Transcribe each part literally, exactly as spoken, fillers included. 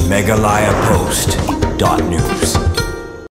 Meghalaya Post dot news.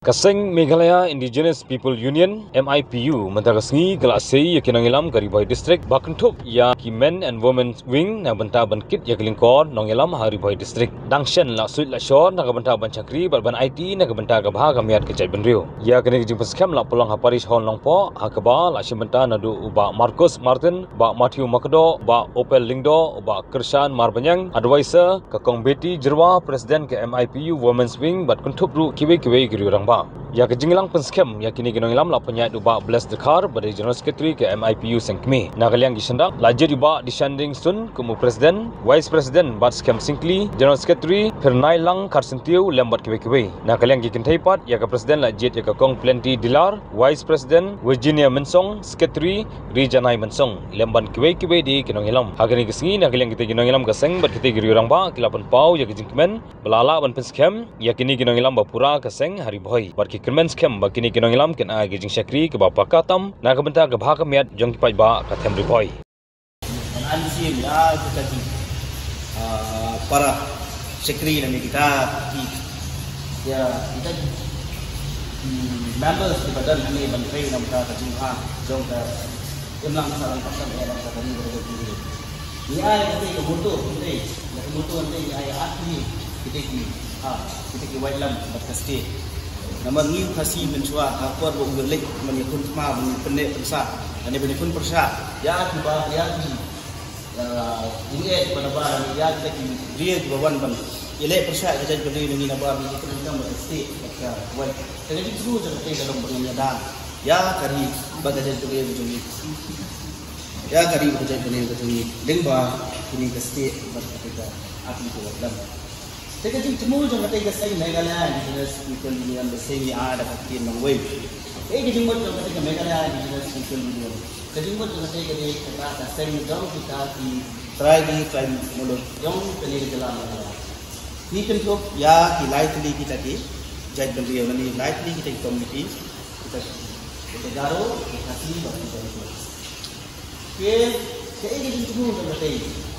Ka seng Meghalaya Indigenous People Union, M I P U, mynta ka sngi ka la sei ïa ki nongïalam ka Ri Bhoi District ba kynthup ïa ki Men and Women Wing na ka bynta ban kit ïa ka lyngkor nongïalam ha Ri Bhoi District. Dang shen la suit la shor na ka bynta ban shakri bad ban aiti na ka bynta ka bha ka miat ka jaitbynriew. Ïa kane ka jingpynskhem la pynlong ha Parish Hall Nongpoh, ha kaba la shim bynta naduh u Bah Marcus Martin, Bah Matthew Makdoh, Bah Opel Lyngdoh, Bah Kyrshan Marbaniang, Advisor, ka Kong Betty Jyrwa, President ka M I P U Women's Wing, bad kynthup ruh kiwei kiwei ki riew rangbah. Ïa ka jingïalang pynskhem ïa kine ki nongïalam la pynïaid u Bah Bless Dkhar, ba dei General Secretary ka M I P U Seng Kmie. Na ka liang ki shynrang la jied u Bah Deshanding Sun kum u President, Vice President Batskhem Syngkli, General Secretary Phyrnailang Kharsyntiew lem bad kiwei kiwei. Na ka liang ki kynthei pat, ïa ka President la jied ïa ka Kong Plenty Dilar, Vice President Virginia Mynsong, Secretary Rijanai Mynsong, lem bad kiwei kiwei de ki nongïalam. Ha kane ka sngi, na ka liang kitei ki nongïalam ka seng bad kitei ki riew rangbah ki la pynpaw ïa ka jingkmen ba la lah ban pynskhem ïa kine ki nongïalam ba pura ka seng ha Ri Bhoi. Bad ki kyrmen skhem ba kine ki nongïalam kin ai ka jingshakri kaba paka tam na ka bynta ka bha ka miat jong ki paidbah ka them Ri Bhoi. Ban ai mynsiem ïa kita ki, ah, para shakri lane kita ki, ïa kita ki, hmm, members kiba don hangne ban trei na ka bynta ka jingbha jong ka imlang sahlang, pynban ïa ka ri bad ka jaitbynriew. Ngi ai kata ka motto, kata ka motto, kata ngi ai artylli kita ki, ah, kita ki waitlam bad ka state. Namar ngi u Khasi mynshuwa ha por ba u ïaleit ban ïakhun thma, ban ïapynneh pynsah, lane ban ïakhun pyrshah ïa kiba, ïa ki, ah, jingeh kiba nabar, lane ïa kita ki briew kiba wan ban ïaleh pyrshah ïa ka jaitbynriew jong ngi nabar, ngi ïakhun thma bad ka state bad ka wait. Te ka jingthmu jong kata ka long ba ngin ïada ïa ka ri bad ka jaitbynriew jong ngi, ïa ka ri bad ka jaitbynriew jong ngi lyngba kine ka state bad kata ka artylli ka waitlam. Te ka jingthmu jong kata ka seng Meghalaya Indigenous People Union, ka seng ïa da ka ktien nongwei. Te ka jingmut jong kata ka Meghalaya Indigenous People Union, ka jingmut jong kata ka dei kata ka seng jong kita ki trai, ki trai muluk jong kane ka jylla Meghalaya. Ngi kynthup ïa ki lai tylli kita ki jaitbynriew, lane lai tylli kita ki community, kita, kita Garo, kita Khasi bad kita Jaintia. Te kaei ka jingthmu jong kata,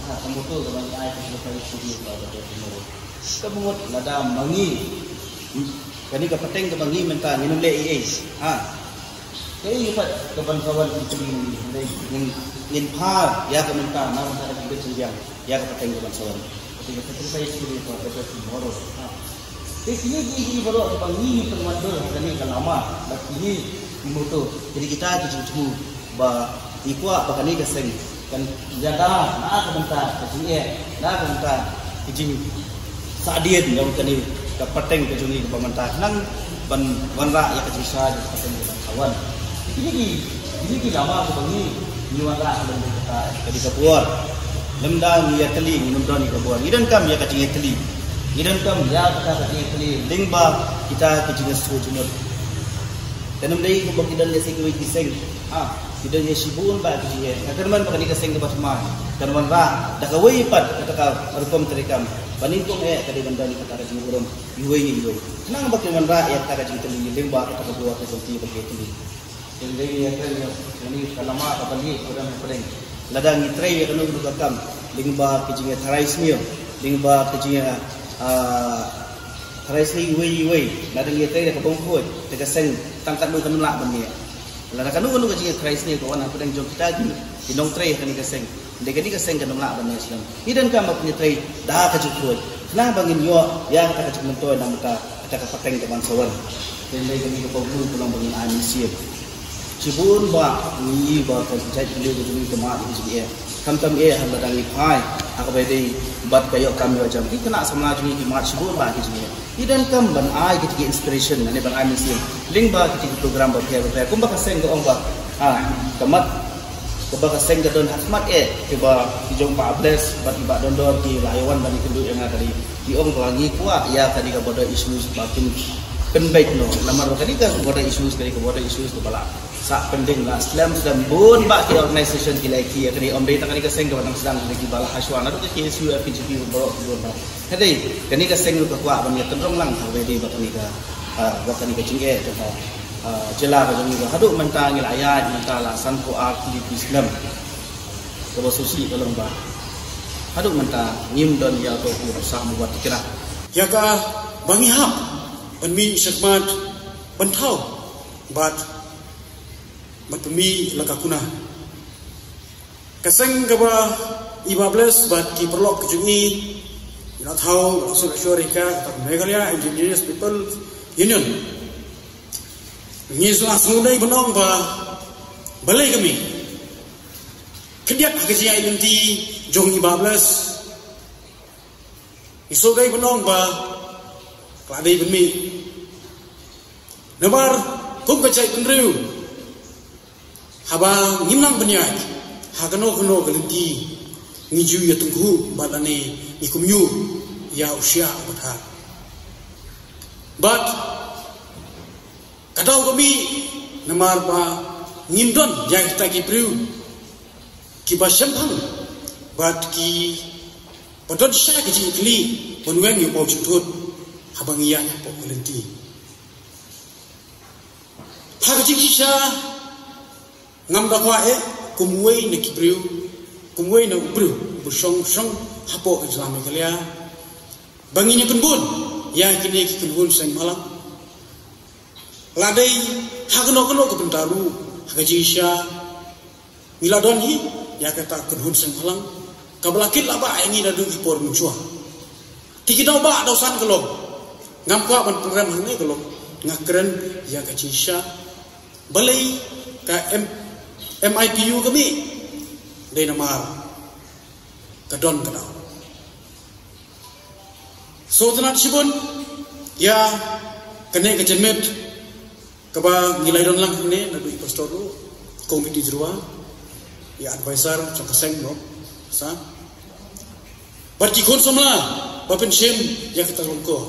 ha, ka motto kaba ngi ai, ka motto ka jingthmu jong kata, ka motto. Ka mut lada ma ngi, kane ka pateng kaba ngi mynta ngin ym leh ei ei, ha. Kaei pat ka ban sa wan, ngin, ngin, ngin phah ïa ka mynta na ka bynta ka jingbieit jingbiang ïa ka pateng ka ban sa wan. Ka pateng ka sacrifice for the better tomorrow. Ha. Te kine ki, ki baroh kiba ngi pynwandur ha kane ka lama, bad kine ki motto, kine kita ki jingthmu ba ngi kwah ba kane ka seng kan ïada na ka bynta ka jingeh, na ka bynta ka jingsahdien jong kane ka pateng ka jong ngi kaba mynta, khnang ban wanrah ïa ka jingshai jong ka pateng ka ban sa wan. Kine ki, kine ki lama kiba ngi, ngi wanrah ha lyndet kata ka dei ka bor. Lymda ngi ïatylli, ngim don ïa ka bor. Ngi donkam ïa ka jingïatylli. Ngi donkam ïa kata ka jingïatylli lyngba kita ki jingïasoh jingmut. Kan ym dei kumba ki don ïa kiwei ki seng. Ha, ki don ïa shibun bah ki jingeh. Nga kyrmen ba kane ka seng kaba thymmai kan wanrah da kawei pat kata ka rukom treikam. Ba nyngkong eh ka dei ban don ïa kata ka jingburom iwei ïa iwei, khnang ba kin wanrah ïa kata ka jingïatylli lyngba kata ka bor ka jong ki ba ki ïatylli. Te dei ngi ïakren ïa kane ka lama kaba lieh kaba don hapdeng. Lada ngi trei ïa kano kano ka kam lyngba ka jingïatharai sniew, lyngba ka jingïa, ah, tharai sniew iwei iwei, lada ngi ïatrei da ka bym khuid, te ka seng tang katno kan ym lah ban ïeh. Lada kano kano ka jingïatharai sniew ka wan hapdeng jong kita ki, ki nongtrei ha kane ka seng, te kane ka seng kan ym lah ban ïeh shuh. Ngi donkam ban ïatrei da ka jingkhuid, khnang ba ngin ïoh ïa kata ka jingmyntoi na ka bynta kata ka pateng ka ban sa wan. Te dei kane ka pawbru ka long ba ngin ai mynsiem. Shibun bah ngi ba ka jaitbynriew ka jong ngi ka mad ïa ka jingeh. Khamtam eh ha lada ngi phai ha kaba ïadei bad ka ïoh kam ïoh jam, ki khynnah samla jong ngi ki mad shibun bah ïa ka jingeh. Ngi donkam ban ai kita ki inspiration, lane ban ai mynsiem lyngba kita ki program bapher bapher. Kumba ka seng ka ong ba, ah, ka mat kaba ka seng ka don ha khmat eh, kiba ki jong Bah Bless bad i Bah Dondon ki la ïa wan ban ïakynduh ïa nga ka dei, ki ong ba ngi kwah ïa kane ka border issues ba kin pynbeit noh. Namar ba kane ka border issues, kane ka border issues kaba la sah pending la slem slem, bun bah ki organisation ki la ïakhih ïa kane, ym dei tang kane ka seng kaba dang sdang, kane kiba la ha shuwa naduh ka K S U, F K J P, baroh ki bun bah. Hynrei kane ka seng ruh ka kwah ban ïa tynrong lang ha kaba ïadei bad kane ka, ah, bad kane ka jingeh jong ka, ah, jylla ka jong ngi ba haduh mynta ngi la ïaid mynta la sanphew ar tylli ki snem. Kaba sngewsih ka long ba haduh mynta ngim don ïa uto u sah mubat tikna. Ïa kaba ngi hap ban mih shakhmat ban thaw bad ban pynmih la ka kuna. Ka seng kaba i Bah Bless bad ki paralok ka jong i, i la thaw la shu la shu rika ka Meghalaya Indigenous People Union. Ngi sngewdei ban ong ba balei ka mih. Khyndiat ha ka jingïaid lynti jong i Bah Bless, ngi sngewdei ban ong ba ka la dei ban mih. Namar kum ka jaitbynriew, haba ngim nang ban ïaid ha kano kano ka lynti, ngi ju ïa tyngkhuh bad lane ngi kumjuh ïa u shiah u bthah. Bad ka daw ka mih namar ba ngim don ïa kita ki briew kiba shemphang bad kiba don sha ka jingkylli ban weng ïa u bor jingthut haba ngi ïaid hapoh ka lynti. Ha ka jingshisha ngam da kwah eh kum uwei na ki briew, kum uwei na u briew uba shong shong hapoh ka jylla Meghalaya ba ngin ïa pynbun ïa kine ki kynhun seng bhalang. La dei ha kano kano ka bynta ruh, ha ka jingshisha ngi la don hi ïa kata ka kynhun seng bhalang kaba la kit la bah ïa ngi naduh ki por mynshuwa. Te ki daw bah daw san ka long. Ngam kwah ban pynrem hangne ka long, nga kren ïa ka jingshisha. Balei ka M-, M I P U ka mih? Dei namar ka don ka daw. Sngewtynnat shibun ïa kane ka janmiet kaba ngi la ïadon lang hangne naduh i pastor ruh, komiti jyrwa, ïa advisor jong ka seng ruh, sa bad ki khun samla ba pynshim ïa kata ka lyngkor.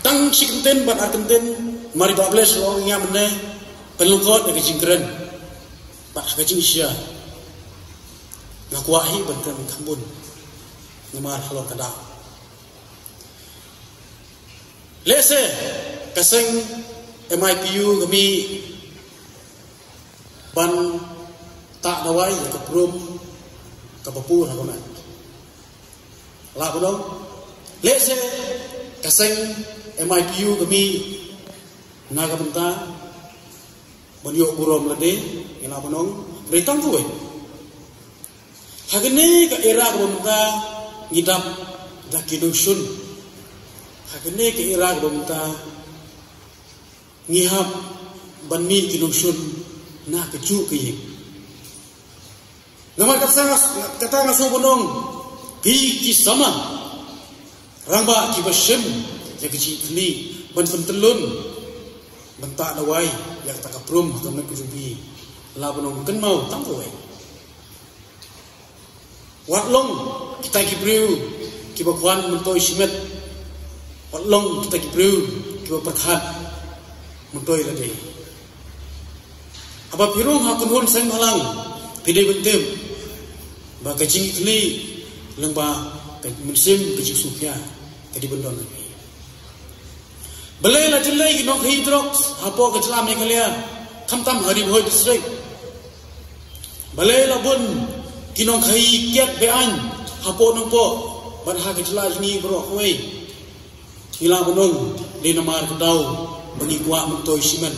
Tang shi kyntien bad ar kyntien, mar i Bah Bless u ong ïa nga mynne, pynlyngkot ïa ka jingkren. Bad ha ka jingshisha nga kwah hi ban kren kham bun namar halor ka daw. Lehse ka seng M I P U ka mih ban tah dawai ïa ka prum kaba pur ha ka met. Lah ban ong, lehse ka seng M I P U ka mih na ka bynta ban ïoh burom lade, ngi lah ban ong, hynrei tang kawei. Ha kane ka era kaba mynta ngi dap da ki nongshun. Ha kane ka era kaba mynta ngi hap ban mih ki nongshun na kajuh ka ïing. Namar kata nga, kata nga sngew ban ong, phi ki samla rangbah kiba shim ïa ka jingkylli ban pyntyllun, ban tah dawai ïa kata ka prum ha ka met ka jong phi, lah ban ong kynmaw tang kawei. Wat long kita ki briew kiba kwah myntoi shimet. Wat long kita ki briew kiba pyrkhat myntoi lade. Haba phi rung ha kynhun seng bhalang, phi dei ban tip ba ka jingkylli lyngba ka mynsiem, ka jingsngewkhia ka dei ban don. Balei la jyllei ki nongkhaïi drugs hapoh ka jylla Meghalaya, khamtam ha Ri Bhoi District? Balei la bun ki nongkhaïi kiad be-aiñ hapoh Nongpoh bad ha ka jylla jong ngi baroh kawei? Ngi lah ban ong, dei namar ka daw ba ngi kwah myntoi shimet.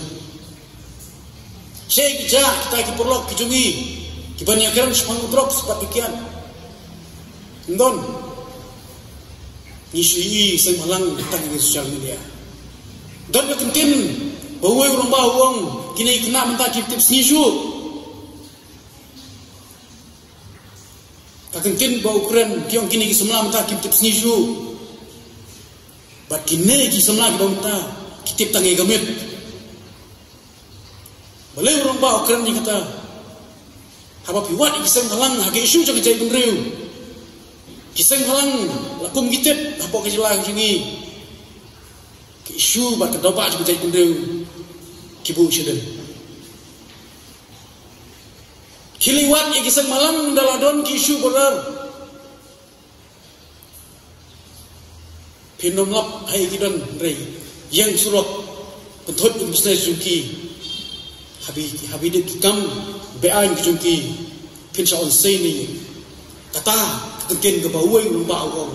Sha ki jaka kita ki paralok ki jong ngi kiban ïakren shaphang drugs bad ki kiad. Ym don. Ngi shu ïohi seng bhalang tang ha social media. Don ka kyntien ba uwei u rangbah u ong, kine ki khynnah mynta kim tip sngi shuh. Ka kyntien ba u kren, ki ong kine ki samla mynta kim tip sngi shuh. Bad kine ki samla kiba mynta ki tip tang ïa ka miet. Balei u rangbah u kren ïa kata? Haba phi wad ïa ki seng bhalang ha ka issue jong ka jaitbynriew, ki seng bhalang la kum ki tip hapoh ka jylla ka jong ngi. Ka issue bad ka daw bah jong ka jaitbynriew ki buh shadien. Khie leit wad ïa ki seng bhalang, da la don ki issue border, phin ym lap ha ïa ki don, hynrei ïeng surok, pynthut ïa ki business jong ki. Haba, haba dei ki kam be-aiñ ki jong ki, phin sa ong sei ne. Kata ka kyntien kaba uwei u rangbah u ong.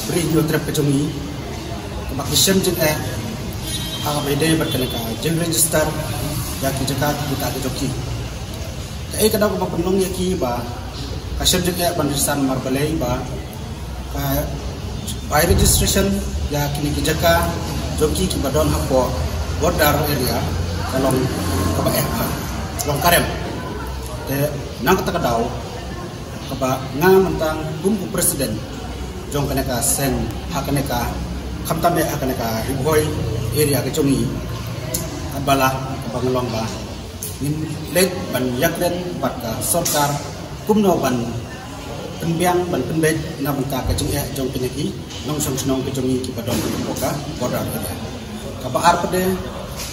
Bri Hynñiewtrep ka jong ngi, kaba ki shem jingeh ha kaba ïadei bad kane ka jingregister ïa ki jaka ki bynta ka jong ki. Kaei ka daw kaba pynlong ïa ki ba ka shem jingeh ban register namar balei ba ka bai registration ïa kine ki jaka jong ki kiba don hapoh border area ka long kaba eh, ka long ka rem. Te na kata ka daw kaba nga mynta kum u president jong kane ka seng ha kane ka, khamtam eh ha kane ka Ri Bhoi area ka jong ngi, kaba lah kaba nga long ba ngin leit ban ïakren bad ka sorkar kumno ban pynbiang, ban pynbeit na bynta ka jingeh jong kine ki nongshong shnong ka jong ngi kiba don hapoh ka border area. Kaba ar pat de,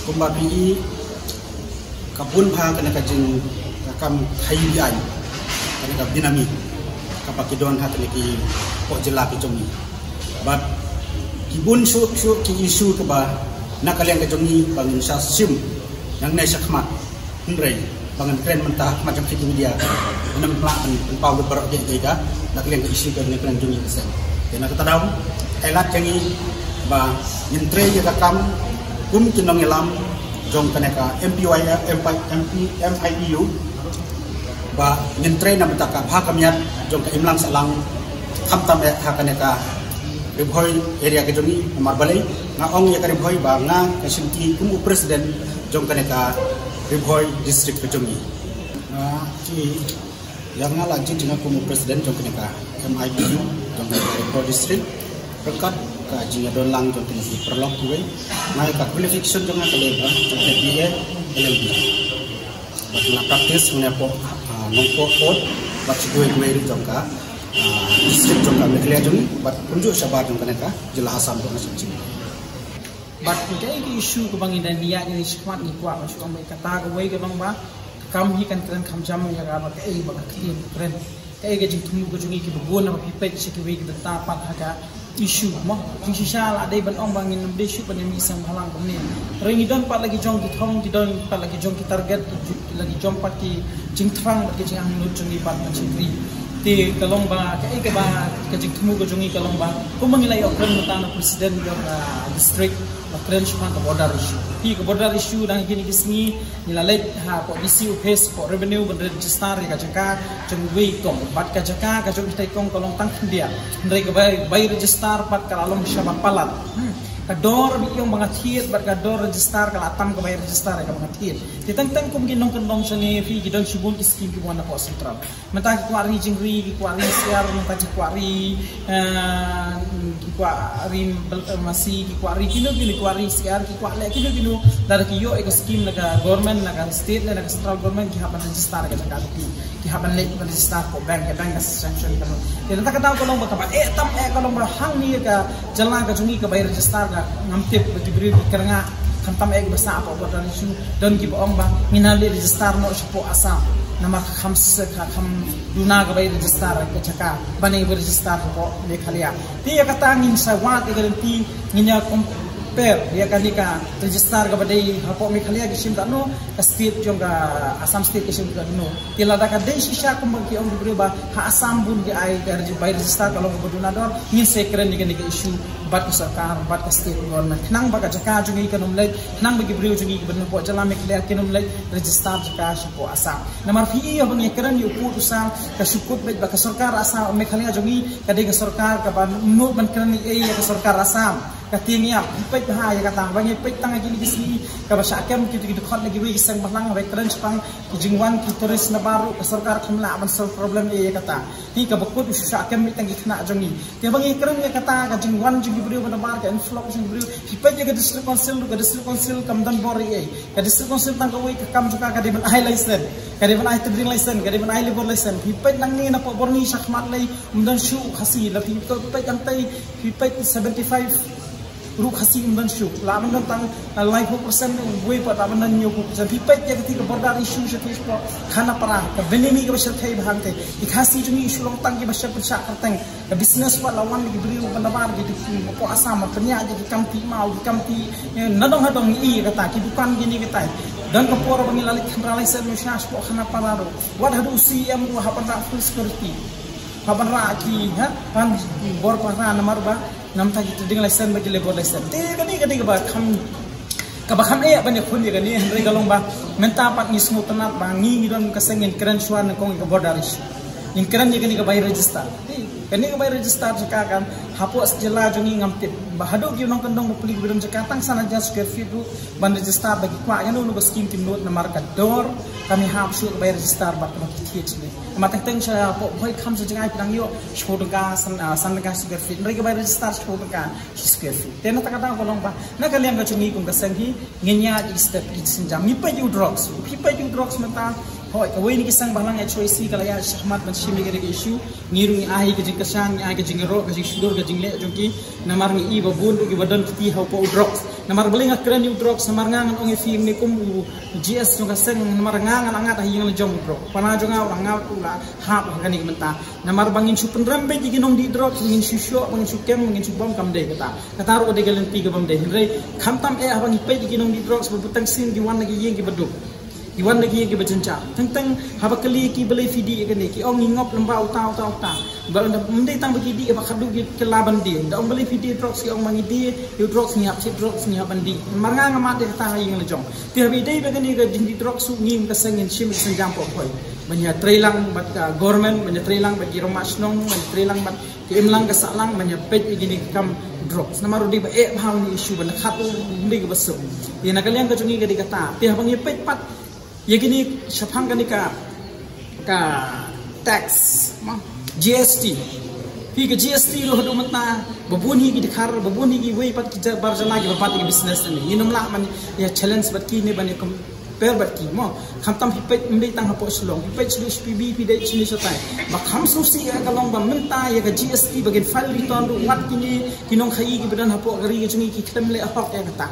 kumba phi i, ka bun bha kane ka jing, ka kam khaii aiñ, kane ka benami kaba ki don ha kine ki pok jylla ki jong ngi. Bad ki bun shuh shuh ki issue kaba na ka liang ka jong ngi ba ngin sa shim nangne shakhmat. Hynrei ba ngan kren mynta ha khmat jong phi ki media, ngam lah ban pynpaw lut baroh kiei kiei ka na ka liang ka issue ka jong ngi, ka jong ngi ka seng. Te na kata ka daw, ai lad jong ngi ba ngin trei ïa ka kam kum ki nongïalam jong kane ka M P Y, M P, M P, M I P U, ba ngin trei na bynta ka bha ka miat jong ka imlang sahlang, khamtam eh ha kane ka Ri Bhoi area ka jong ngi. Namar balei nga ong ïa ka Ri Bhoi? Ba nga ka shim kti kum u president jong kane ka Ri Bhoi district ka jong ngi. Nga ki Ïa nga la jied jingim kum u president jong kane ka M I P U jong kane ka Ri Bhoi district. Ryngkat ka jingïadon lang jong kine ki paralok kiwei, nga ïa ka qualification jong nga ka dei ba jong ka B A L L B. Bad nga practice nga ïa pok, ah, nongpok court bad shi kiwei kiwei ruh jong ka, ah, district jong ka Meghalaya jong ngi bad kumjuh shabar jong kane ka jylla Assam jong nga shisien. Bad kaei ka issue kaba ngi da ïa ngi shakhmat ngi kwah ban shu ong ba kata kawei ka long ba ka kam hi kan kren kham jam ïa ka ba kaei ba ka ktien ka kren. Kaei ka jingthmu ka jong ngi kiba bun ba phi peit sha kiwei ki bynta pat ha ka issue mo. Jingshisha la dei ban ong ba ngin ym dei shuh ban ïa mih seng bhalang kumne. Hynrei ngi don pat la ki jong ki thong, ki don pat la ki jong ki target, ki ju-, la ki jong pat ki jingthrang bad ki jingangnud jong ngi pat ban shakri. Te ka long ba kaei kaba ka jingthmu ka jong ngi ka long ba kumba ngi la ïoh kren mynta na president jong, ah, district, ba kren shaphang ka border issue. Hi ka border issue dang kine ki sngi ngi la leit hapoh D C office, hapoh revenue ban register ïa ka jaka jong uwei kong. Bad ka jaka ka jong utai kong ka long tang khyndiat. Hynrei ka bai, bai register pat ka la long shaba palat. Hmm. Ka dor ba ïoh ba nga thied bad ka dor register ka la tam ka bai register ïa kaba nga thied. Te teng teng kum ki nongkyndong sha ngi, phi, ki don shibun ki skim kiba wan napoh central. Mynta ki kwah ri jingri, ki kwah ri syiar, mynta ki kwah ri, eh, ki kwah ri bel-, eh, masi, ki kwah ri kino kino, ki kwah ri syiar, ki kwah leh kino kino. Lada ki ïoh ïa ka skim na ka government, na ka state, na ka central government, ki hap ban register ka jaka ka phi. Ki hap ban leit ban register hapoh bank, ka bank ka sanction ka long. Te na kata ka daw ka long ba kaba eh tam eh ka long ba hangne ka jylla ka jong ngi ka bai register ka ngam tip ba ki briew ki kyrngah, khamtam eh kiba sah hapoh border issue. Don kiba ong ba ngin hap leit register noh shapoh Assam. Namar ka kham se-, ka kham duna ka bai register ka jaka ban ïa bai register hapoh Meghalaya. Te ïa kata ngin sa wad ïa ka lynti, ngin ïa compare ïa kane ka register kaba dei hapoh Meghalaya ki shim katno, ka state jong ka Assam state ki shim katno. Te lada ka dei shisha kumba ki ong ki briew ba ha Assam bun ki ai ka regi-, bai register ka long kaba duna dor, ngin sa kren ïa kane ka issue bad ka sorkar, bad ka state government. Khnang ba ka jaka jong ngi kan ym leit, khnang ba ki briew jong ngi kiba na hapoh jylla Meghalaya kin ym leit register jaka shapoh Assam. Namar phi ïohi haba ngi kren ïa u pud u sam, ka shu kut beit ba ka sorkar Assam, Meghalaya jong ngi ka dei ka sorkar kaba nud ban kren ïa, ïa ka sorkar Assam. Ka tieng ïa, phi peit bha ïa kata, ba ngi peit tang ha kine ki sngi, kaba shah kem ki, ki dkhot na kiwei ki seng bhalang, ba kren shaphang ki jingwan ki tourist na baroh, ka sorkar kam lah ban solve problem ïa, ïa kata. Hi kaba kut u shu shah kem beit tang ki khynnah jong ngi. Te ba ngi kren ïa kata, ka jingwan jong ki briew ba na bar, ka influx jong ki briew. Phi peit ïa ka district council ruh, ka district council kam don bor ïa. Ka district council tang kawei ka kam jong ka ka dei ban ai license, ka dei ban ai trading license, ka dei ban ai labour license. Phi peit nangne napoh Borni shakhmat lei, ym don shuh Khasi, la phi peit hangtei, phi peit seventy five ruh Khasi ym don shuh. La ban don tang, uh, laiphew percent, uwei pat la ban don hynñiewphew percent. Phi peit ïa kata ka border issue sha phi shapoh Khanapara, ka bynta kaba shyrkhei bha hangtei. Ki Khasi jong ngi shu long tang kiba shah pynshah kyrteng. Ka business pat la wan ki briew ban da bar ki, ki, hapoh Assam, ban pynïaid ki kam ti maw, ki kam ti, eh, nadong hadong, ïa kata, ki dukan kine kata. Don ka por ba ngi la leit khynra license mynta shapoh Khanapara ruh. Wat haduh C M ruh hap ban rah full security. Hap ban rah ki, ha, ban bor pahara namar ba namta ki trading license bad ki labour license. Te kane, kane kaba kham, kaba kham eh ban ïakhun ïa kane, hynrei ka long ba mynta pat ngi sngewtynnat ba ngi, ngi don ka seng ngin kren shuwa nyngkong ïa ka border issue. Ngin kren ïa kane ka bai register. Te kane ka bai register jaka kan hapoh jylla jong ngi ngam tip. Ba haduh ki nongkyndong ba plie ki bai don jaka tang san hajar square feet ruh ban register ba ki kwah ïa no no ka skim kim nud namar ka dor kam ïahap shuh ka bai register bad kaba ki thied shuh. Namar teng teng shapoh Bhoi kham sha jngai phi dang ïoh shiphew tyngka san, ah, san tyngka square feet. Hynrei ka bai register shiphew tyngka shi square feet. Te na kata ka daw ka long ba na ka liang ka jong ngi kum ka seng hi ngin ïaid ïa ki step ki jingsienjam. Ngi peit ïa u drugs. Phi peit ïa u drugs mynta Hoi, kawei na ki seng bhalang H Y C ka la ïaid shakhmat ban shim ïa kane ka issue. Ngi ruh ngi ai ka jingkyrshan, ngi ai ka jingïaroh, ka jingshlur, ka jingleh jong ki. Namar ngi i ba bun ruh kiba don kti hapoh u drugs. Namar balei nga kren ïa u drugs, namar nga ngan ong ïa phi mynne kum u G S jong ka seng, namar nga nga la ngat ha ïing la jong u drugs. Pana jong nga u la ngat, u la hap ha kane ka bynta. Namar ba ngin shu pynrem beit ïa ki nongdih drugs, ngin shu shoh, ba ngin shu kem, ba ngin shu bom, kam dei kata. Kata ruh ka dei ka lynti kaba ym dei. Hynrei khamtam eh haba ngi peit ïa ki nongdih drugs ba bun tang sien ki wan na ki ïing kiba duk. Ki wan na ki ïing kiba jynjar. Teng teng haba kylli ki balei phi dih ïa kane, ki ong ngi ngop lyngba uta uta uta. Ba ym dei tang ba ki dih, ba khadduh ki kylla ban die. Da ong balei phi die drugs, ki ong ba ngi die ïa u drugs, ngi hap thied drugs, ngi hap ban die. Namar nga nga mad ïa kata ha ïing la jong. Te haba ïadei bad kane ka jingdih drugs ruh ngi kum ka seng ngin shim ka sienjam hapoh Khoi. Ban ïatreilang bad ka government, ban ïatreilang bad ki rangbah shnong, ban ïatreilang bad ki imlang ka sahlang ban ïa peit ïa kine ki kam drugs. Namar u dei ba eh bha une u issue, ban da khat u dei kaba suk. Ïa na ka liang ka jong ngi ka dei kata. Te haba ngi peit pat ïa kine shaphang kane ka, ka tax, ma, G S T. Phi, ka G S T ruh haduh mynta ba bun hi ki dkhar, ba bun hi kiwei pat ki ja-, bar jylla kiba bat ïa ki business ne. Ngin ym lah ban ïa challenge bad ki ne ban ïa compare bad ki, mo. Khamtam phi peit ym dei tang hapoh Shillong, phi peit sha P B, phi dei shane shatai. Ba kham sngewsih ïa ka long ba mynta ïa ka G S T ba kin file return ruh wat kine ki nongkhaii kiba don hapoh ka ri ka jong ngi ki khlem leh hok ïa kata.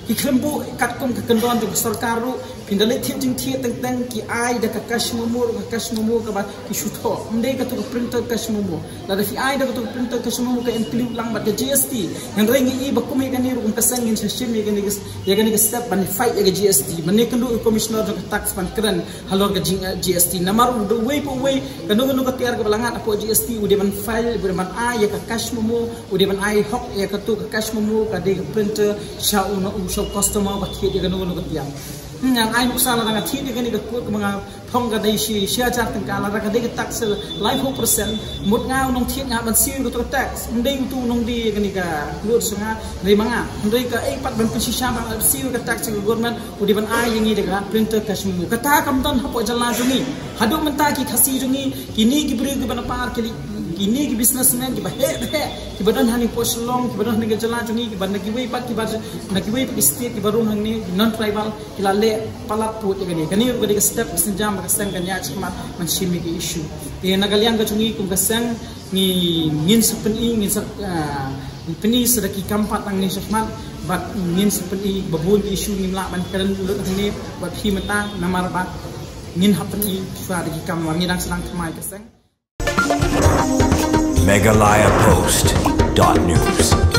Ki khlem buh katkum ka kyndon jong ka sorkar ruh. Phin da leit thied jingthied teng teng ki ai da ka cash memo, ka cash memo kaba ki shu thoh. Ym dei katu ka printed cash memo. Lada phi ai da katu ka printed cash memo ka include lang bad ka G S T. Hynrei ngi i ba kum ïa kane ruh kum ka seng ngin sa shim ïa kane ka, ïa kane ka step ban fight ïa ka G S T. Ban ïakynduh ïa u commissioner jong ka tax ban kren halor ka jing, eh, G S T. Namar u dei uwei pa uwei, kano kano ka tiar kaba la ngat hapoh G S T, u dei ban file, u dei ban ai ïa ka cash memo, u dei ban ai hok ïa katu ka cash memo, ka dei ka printer sha u, na u, sha u customer ba thied ïa kano kano ka tiar. Hmm, ngan ai nuksa, lada nga thied ïa kane ka code kaba nga phong ka dei shi, shi hajar tyngka, lada ka dei ka tax laiphew percent, mut nga u nongthied nga ban siew ïa katu ka tax. Ym dei utu u nongdie ïa kane ka code sha nga, dei ma nga. Hynrei kaei pat ban pynshisha ban siew ïa ka tax sha ka government, u dei ban ai ïa ngi da ka printed cash memo. Kata kam don hapoh jylla jong ngi. Haduh mynta ki Khasi jong ngi, kine ki briew kiba na par, ki, kine ki businessman kiba heh heh, kiba don hangne hapoh Shillong, kiba don hangne ka jylla jong ngi, kiba na kiwei pat, kiba na kiwei pat ki state, kiba rung hangne, non tribal, ki la leh palat pud ïa kane. Kane ruh ka dei ka step ka sienjam ba ka seng kan ïaid shakhmat ban shim ïa ka issue. Te na ka liang ka jong ngi kum ka seng, ngi, ngin sa pyni, ngin sa, ah, pyni sa da ki kam pat nangne shakhmat, bad ngin sa pyni ba bun ki issue ngim lah ban kren lut hangne bad phi mynta, namar ba ngin hap pyni sa da ki kam, namar ngi dang sdang thymmai ka seng. Meghalaya Post dot news.